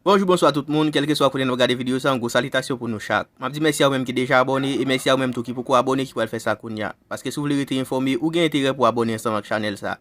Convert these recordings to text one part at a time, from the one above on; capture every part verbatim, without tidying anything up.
Bonjou, bonswa tout moun, kèlkeswa kote n ap gade videyo sa, yon gwo salitasyon pou nou chak. M ap di mèsi a ou menm ki deja abòne, e mèsi a ou menm tou ki poko abòne ki pral fè sa kounye a. Paske si w vle rete enfòme, ou gen enterè pou abòne ansanm ak chanèl sa.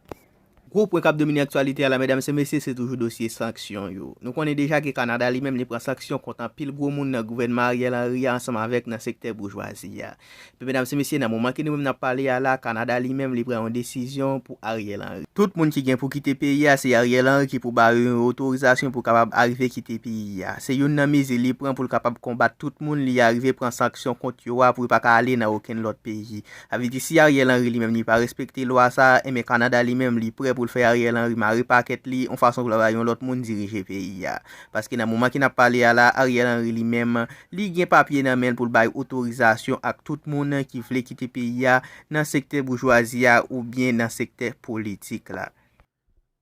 Gwo pwen k ap domine aktyalite a la, medam e mesye, se toujou dosye sanksyon yo. Nou konnen deja ke Kanada li menm li pran sanksyon kont anpil gwo moun nan gouvènman Ariel Henry a ansanm avèk nan sektè boujwazi a. Epi medam e mesye, nan moman ke nou menm n ap pale a la, Kanada li menm li pran yon desizyon pou Ariel Henry. Tout moun ki gen pou kite peyi a, se Ariel Henry ki pou ba yo yon otorizasyon pou kapab arive kite peyi a. Se youn nan mezi li pran pou l kapab konbat tout moun li arive pran sanksyon kont yo a pou yo pa ka ale nan okenn lòt peyi. Sa vle di si Ariel Henry li menm li pa respekte lwa sa, enben Kanada li menm li prè pou l fè Ariel Henry mare pakèt li, yon fason pou l pa bay yon lòt moun dirije peyi a. Paske nan moman ke n ap pale a la, Ariel Henry li menm, li gen papye nan men l pou l bay otorizasyon ak tout moun ki vle kite peyi a nan sektè boujwazi a oubyen nan sektè politik la.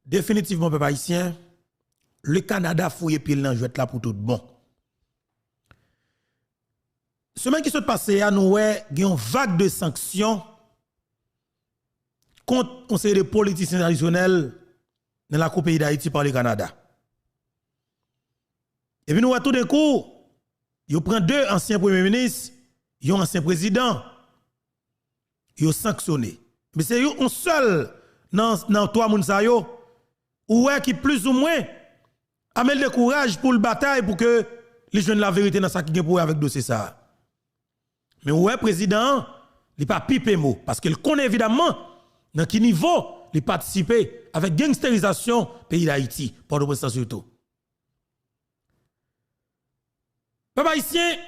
Definitivman, pèp ayisyen, le Kanada fouye pye l nan jwèt la pou tout bon. Semèn ki sot pase a, nou wè gen yon vag de sanksyon kont yon seri de politisyen tradisyonèl nan lakou peyi Dayiti pa le Kanada. Epi nou wè toudenkou, yo pran de ansyen premye minis, yon ansyen prezidan, yo sanksyone. Men se yon, yon sèl nan, nan twa moun sa yo, ou wè ki plizoumwen ame l de kouraj pou l batay pou ke li jwenn laverite nan sa ki gen pou wè avèk dosye sa a. Men ou wè prezidan an, li pa pipe mo, paske l konnen evidamman nan ki nivo li patisipe avèk gangsterizasyon peyi Dayiti, Pòtoprens lan sitou. Pèp ayisyen,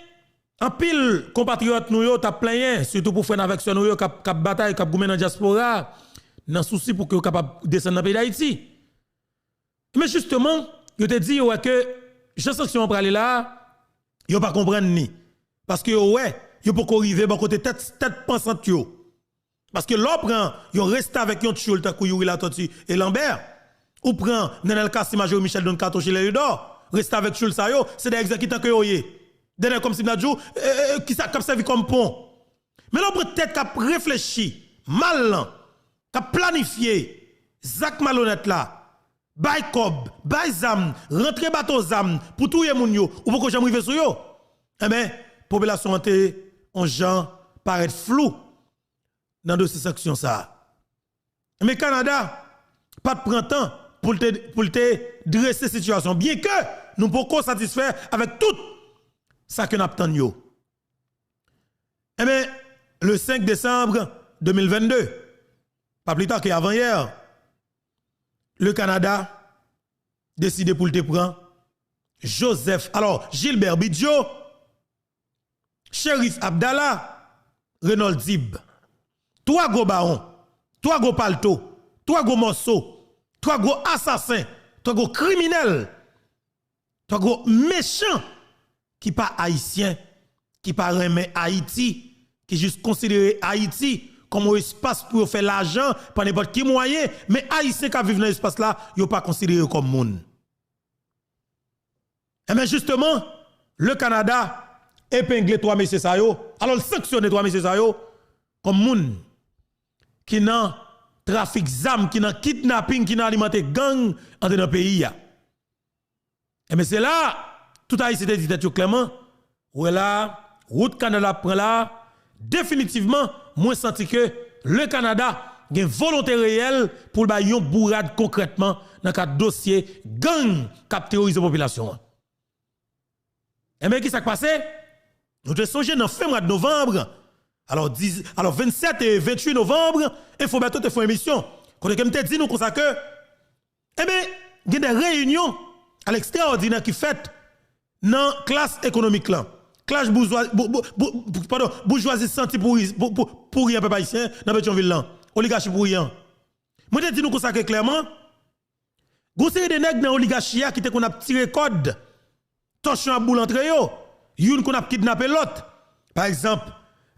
anpil konpatriyòt nou yo t ap plenyen, sitou pou frè n avèk sè nou yo k ap, k ap batay, k ap goumen nan dyaspora, nan sousi pou ke yo kapab desann nan peyi Dayiti. Men jisteman, yo te di yo wè ke jan sanksyon an prale la a, yo pa konprann ni. Paske yo wè, yo poko rive bò kote tèt, tèt pansant yo. Paske lè w pran yon restavèk yon tchoul tankou Youri Latortue e Lambert, ou pran Nenel Cassy, Marjorie Michel, Don Kato, Gilles Ledor, restavèk tchoul sa yo, se de egzekitan ke yo ye. Dènye kòmsi m ta di w, e, e, e, kisa k ap sèvi kòm pon? Men lè w pran tèt k ap reflechi mal lan, k ap planifye zak malonèt la, bay kòb, bay zam, rantre bato zam pou touye moun yo, ou poko janm rive sou yo. Enben, popilasyon an te on jan parèt flou nan dosye sanksyon sa a. Men Kanada pa t pran tan pou l te, pou l te drese sitiyasyon, byenke nou poko satisfè avèk tout sa ke n ap tann yo. Enben, le senk desanm de mil vennde, pa pli ta ke avanyè, le Kanada deside pou l te pran Joseph, alò, Gilbert Bidjo, Cherif Abdallah, Renold Dib. Twa gwo bawon, twa gwo palto, twa gwo mòso, twa gwo asasen, twa gwo kriminèl, twa gwo mechan ki pa ayisyen, ki pa renmen Ayiti, ki jis konsidere Ayiti kòm yon espas pou yo fè lajan pa nenpòt ki mwayen, men Ayisyen k ap viv nan espas la, yo pa konsidere yo kòm moun. Enben, jisteman, le Kanada epengle twa mesye sa yo, alò l sanksyone twa mesye sa yo kòm moun ki nan trafik zam, ki nan kidnaping, ki nan alimante gang andedan peyi a. Enben, se la, tout Ayisyen te di tèt yo klèman, ou wè la, wout Kanada ap pran la, definitivman, mwen santi ke le Kanada gen volonte reyèl pou l bay yon bourad konkrètman nan kad dosye gang k ap teworize popilasyon an. Enben, kisa k pase? Nou te sonje nan fen mwa novanm, alò, dis, alò, vennsèt e venntuit novanm, Enfo Bèto te fè yon emisyon, kote ke m te di nou konsa ke, enben, gen de reyinyon a lekstraòdinè ki fèt nan klas ekonomik lan. Klas boujwa, bou, bou, bou, padon, boujwazi santi pouri, pou, pou, pouri an pèp ayisyen nan Petyonvil lan. Oligachi pouri an. Mwen te di nou konsa ke klèman, gon seri de nèg nan oligachi a ki te konn ap tire kòd, tòchon ap boule antre yo, youn konn ap kidnape lòt. Pa egzanp,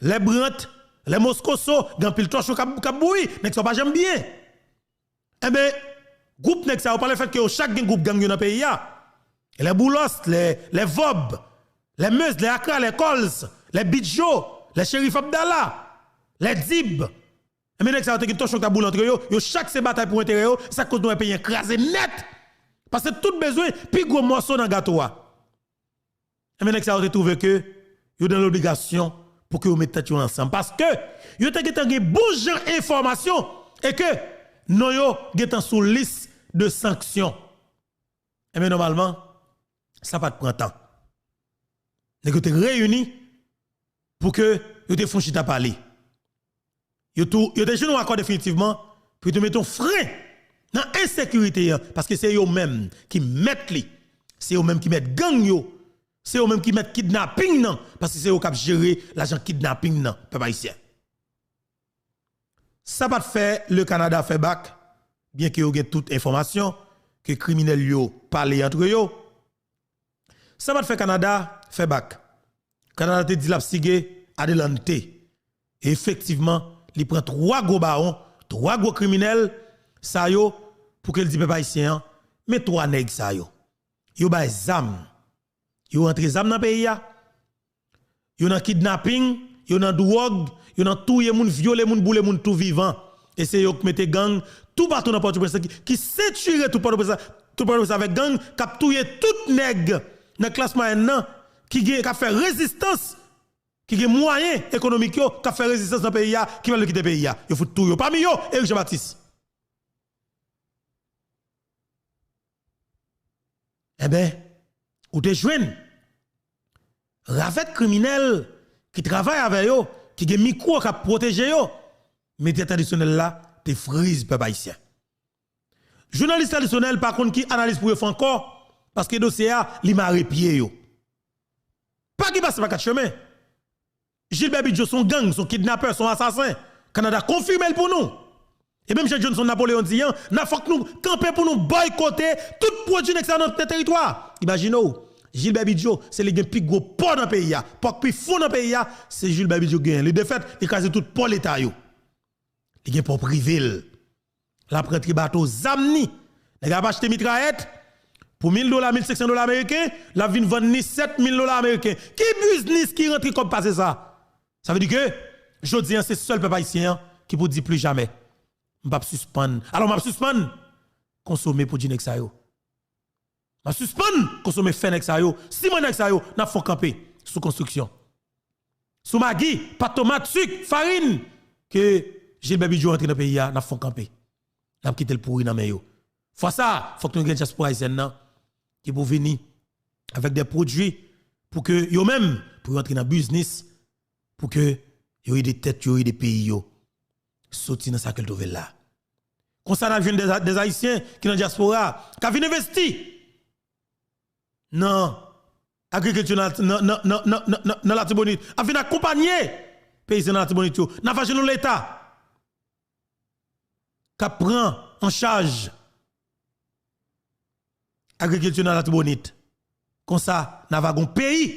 lè Brant, lè Moscoso, gen anpil tòchon k ap, k ap bouyi, nèg sa yo pa janm byen. Enben, gwoup nèg sa yo, pa lefèt ke yo chak gen gwoup gang yo nan peyi a, lè Boulos, lè, lè Vòb, lè Meuse, lè Akra, lè Kòlz, lè Bidjo, lè Cherif Abdallah, lè Dib, enben, nèg sa yo te gen tòchon k t ap boule antre yo, yo chak se batay pou enterè yo, se sa k koz nou wè peyi an kraze nèt. Paske tout bezwen pi gwo mòso nan gato a. Enben, nèg sa yo te twouve ke yo nan lobligasyon pou ke yo met tèt yo ansanm. Paske yo te gentan gen bon jan enfòmasyon e ke non yo gentan sou lis de sanksyon. Enben, nòmalman, sa pa t pran tan. Nèg yo te reyini pou ke yo te fon chita pale. Yo tou, yo te jwenn yon akò definitivman pou yo te mete yon fren nan ensekirite a, paske se yo menm ki mèt li, se yo menm ki mèt gang yo, se yo menm ki mèt kidnaping nan, paske se yo k ap jere lajan kidnaping nan, pèp ayisyen. Sa pa t fè le Canada fè bak, byen ke yo gen tout enfòmasyon ke kriminèl yo pale antre yo. Sa pa t fè Kanada fè bak. Kanada te di l ap sige adelante. E efektivman, li pran twa gwo bawon, twa gwo kriminèl, sa yo, pou ke l di pèp ayisyen an, men twa nèg sa yo. Yo bay zam. Yo rantre zam nan peyi a. Yo nan kidnaping, yo nan dwòg, yo nan touye moun, vyole moun, boule moun tou vivan. E se yo k mete gang toupatou nan Pòtoprens ki, ki sentire tout Pòtoprens, tout Pòtoprens avèk gang k ap touye tout nèg nan klas mwayèn nan ki gen, k ap fè rezistans, ki gen mwayen ekonomik yo, k ap fè rezistans nan peyi a, ki pa vle kite peyi a. Yo fout touye yo. Pami yo, Eric Jean Baptiste. Enben, ou te jwenn ravèt kriminèl ki travay avè yo, ki gen mikwo k ap pwoteje yo, medya tradisyonèl la te friz pèp ayisyen. Jounalis tradisyonèl pa konn ki analiz pou yo fè ankò, paske dosye a, li mare pye yo. Pa gen pase pa kat chemen. Gilbert Bidjo se yon gang, se yon kidnapè, se yon asasen. Kanada konfime l pou nou. E menm jan Johnson Napoléon di an, n a fòk nou kanpe pou nou bòykote tout pwodui nèg sa yo nan, nan teritwa. Imajine w, Gilbert Bidjo, se li gen pi gwo pò nan peyi a. Pò k pi fon nan peyi a, se Gilbert Bidjo genyen. Li defèt, li kraze tout pò leta yo. Li gen pò prive l. L ap rantre bato zam ni. Nèg ap achte mitrayèt pou mil dola, mil senk san dola ameriken, l ap vin vann ni sèt mil dola ameriken. Ki biznis ki rantre kòb pase sa? Sa vle di ke jodi an se sèl pèp ayisyen an ki pou di pli jamè. M p ap sispann. Alò m ap sispann konsome pwodui nèg sa yo. M ap sispann konsome fè nèg sa yo, siman nèg sa yo, n ap fè w kanpe sou konstriksyon. Sou magi, pat tomat, sik, farin, ke Gilbert Bidjo rantre nan peyi a, n ap fè w kanpe. N ap kite l pouri nan men yo. Fwa sa, fòk nou gen dyaspora ayisyèn nan, ki pou vini avèk de pwodui pou ke yo menm, pou yo antre nan biznis, pou ke yo ede tèt yo, ede peyi yo soti nan sa ke l twouve l la. Konsa, n ap jwenn de, de Ayisyen ki nan dyaspora, k ap vin envesti nan agrikilti nan, nan, nan Latibonit, ap vin akonpanye peyizan nan Latibonit yo. N ap ajoute yon Leta k ap pran an chaj agrikilti nan Latibonit. Konsa, n a va gon peyi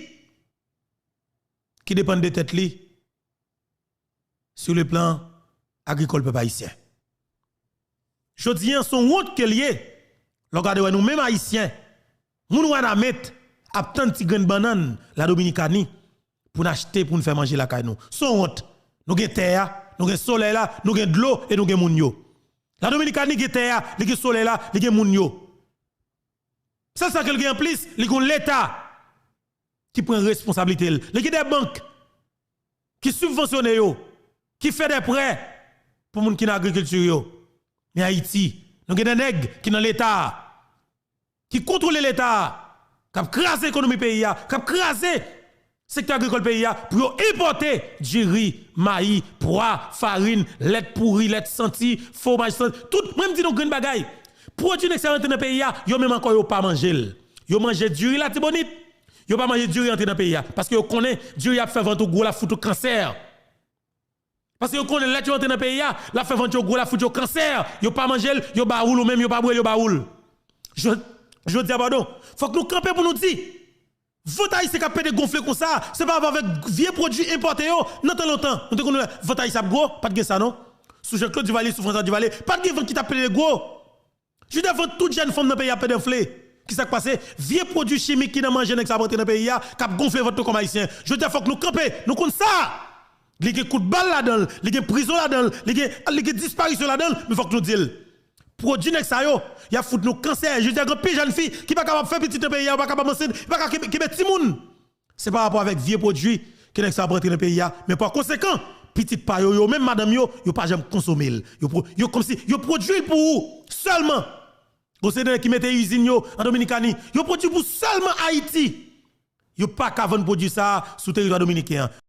ki depann de tèt li sou le plan agrikòl pèp ayisyen. Jodi an, se yon wont ke l ye, lè w gade wè nou menm Ayisyen, moun Wanament ap tann ti grenn bannann Ladominikani pou n achte, pou n fè manje lakay nou. Se yon wont. Nou gen tè a, nou gen solèy la, nou gen dlo e nou gen moun yo. Ladominikani gen tè a, li gen solèy la, li gen moun yo. Sèl sa ke l gen anplis, li gen yon Leta ki pran responsablite l. Li gen de bank ki sibvansyone yo, ki fè de prè pou moun ki nan agrikilti yo. Men Ayiti, nou gen de nèg ki nan Leta a, ki kontwole Leta a, k ap kraze ekonomi peyi a, k ap kraze sektè agrikòl peyi a, pou yo enpòte diri, mayi, pwa, farin, lèt pouri, lèt santi, fwomaj santi, tout, mwen m di nou grenn bagay. Pwodui nèg sa yo rantre nan peyi a, yo menm ankò yo pa manje l. Yo manje diri Latibonit, yo pa manje diri rantre nan peyi a, paske yo konnen diri ap fè vant ou gwo, l ap fout ou kansè. Paske yo konnen lèt yo rantre nan peyi a, l ap fè vant yo gwo, l ap fout yo kansè. Yo pa manje l, yo ba ou l, ou menm yo pa bwè l, yo ba ou l. Jodi a, padon, fòk nou kanpe pou nou di, vant ayisyen k ap pede gonfle konsa, se pa avèk vye pwodui enpòte yo. Nan tan lontan, nou te konn wè vant ayisyen ap gwo, pa t gen sa non. Sou Jean Claude Duvalier, sou François Duvalier, pa t gen vant ki t ap pede gwo. Jodi a, vant tout jèn fanm nan peyi a ap pede anfle. Kisa k pase? Vye pwodui chimik ki nan manje nèg sa ap rantre nan peyi a, k ap gonfle vant nou kòm Ayisyen. Jodi a, fòk nou kanpe. Nou konn sa. Li gen kout bal ladan l, li gen prizon ladan l, li gen, li gen disparisyon ladan l, men fòk nou di l. Pwodui nèg sa yo, y ap fout nou kansè. Jodi a gen anpil jèn fi ki pa kapab fè pitit nan peyi a, yo pa kapab ansent, yo pa ka kenbe, kenbe timoun. Se pa rapò avèk vye pwodui ke nèg sa ap rantre nan peyi a. Men pa konsekan, pitit pa yo, yo menm madanm yo, yo pa janm konsome l. Yo, pwo- yo kòmsi, yo pwodui l pou ou sèlman. Gon seri de nèg ki mete izin yo an Dominikani, yo pwodui pou sèlman Ayiti. Yo pa ka vann pwodui sa a sou teritwa dominiken an.